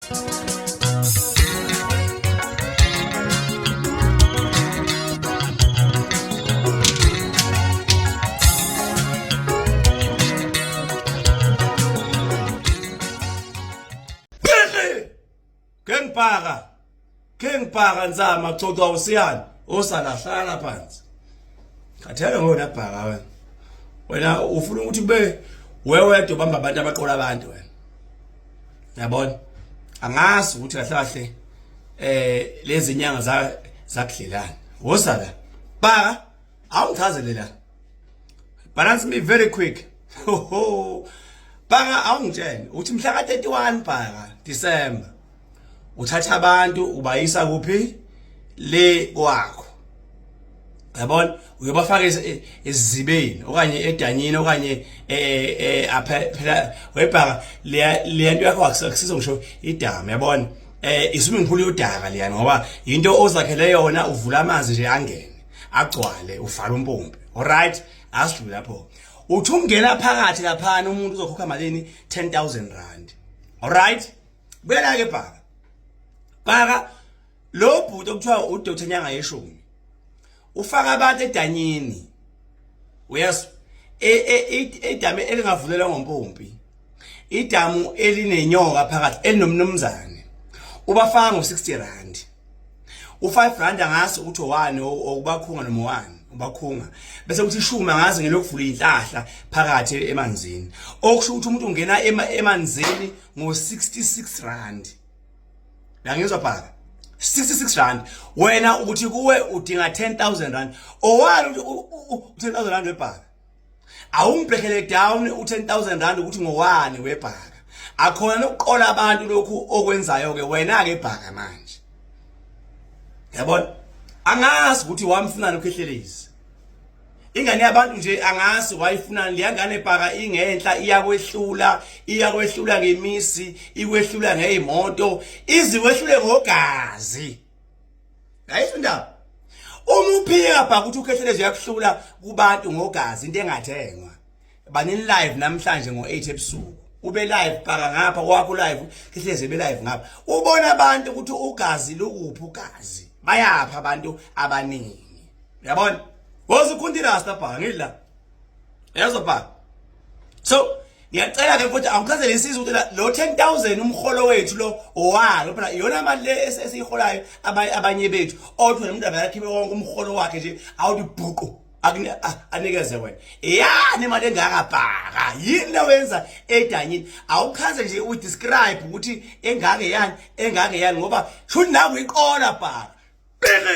King Bhaka King Bhaka Nzama xoxa usiyani osala hlala phansi. Khathele ngona Bhaka wena. Wena ufuna ukuthi kube wewedwa ubamba abantu abaqola abantu wena. Yabona? Angazi ukuthi kahle kahle lezi nyanga za zakudlelana. Woza la. Bhaka awungichazele la. Balance me very quick. Ho ho. Bhaka awungitshele uthi mhla ka 31 Bhaka December uthatha abantu ubayisa kuphi le kwakho. Yabona uyobafaka esizibeni okanye edanyini okanye phela webhaka le nto yakho akusizo ngisho idamu yabona iswimming pool yodaka leyana ngoba into ozakhele yona uvula amanzi nje angene agcwale uvala umpompi. Alright, asidlule lapho. Uthi ungena phakathi laphana umuntu uzokhokha malini? 10000 rand. Alright, buyela ke Bhaka. Bhaka lo bhuti okuthiwa uDr Nyanga yeshumi ufaka abantu edanyini, uyezwa, idamu elingavulelwa ngompompi, idamu elinenyoka phakathi elinomnumzane, ubafaka ngo-60 rand. U-5 rand angazi ukuthi owani okubakhunga noma owani ubakhunga, bese kuthi ishumi angazi ngelokuvula inhlahla phakathi emanzini, okusho ukuthi umuntu ungena emanzini ngo-66 rand. Uyangizwa Bhaka? 66 rand. Wena ukuthi kuwe udinga 10000 rand. Owani ukuthi u-10000 rand webhaka? Awungibhekele down u-10000 rand ukuthi ngowani webhaka. Akhona nokuqola abantu lokhu okwenzayo ke wena ke Bhaka manje. Yabona? Angazi ukuthi wamfunani uKhehlelezi. Ingane yabantu nje angazi wayifunani leya ngane Bhaka, ingenhla iyakwehlula, iyakwehlula ngemisi, ikwehlula ngezimoto, iziwehlule ngogazi. Ayisho indaba. Uma uphika Bhaka ukuthi uKhehlelezi uyakuhlula kubantu ngogazi, into engathengwa. Banini live namhlanje ngo8 ebusuku. Ube live Bhaka ngapha kwakho live, Khehlelezi ebe live ngapha. Ubona abantu ukuthi ugazi lukuphi ugazi. Bayapha abantu abaningi. Uyabona? Woza ukhunti rasta Bhaka ngidla. Uyazwa Bhaka? So ngiyacela ke futhi awuchazele insizwa ukuthi lo 10000 umholo wethu lo owalo phela iyona mali le esiyiholayo abanye bethu, othi wena umuntu avele wonke umholo wakhe nje awuthi bhuqu anikeze wena yani imali engaka Bhaka. Yini le wenza edanyini? Awuchaze nje u-describe ukuthi engake yani, engake yani, ngoba shuthi naku iqola Bhaka. Bheke.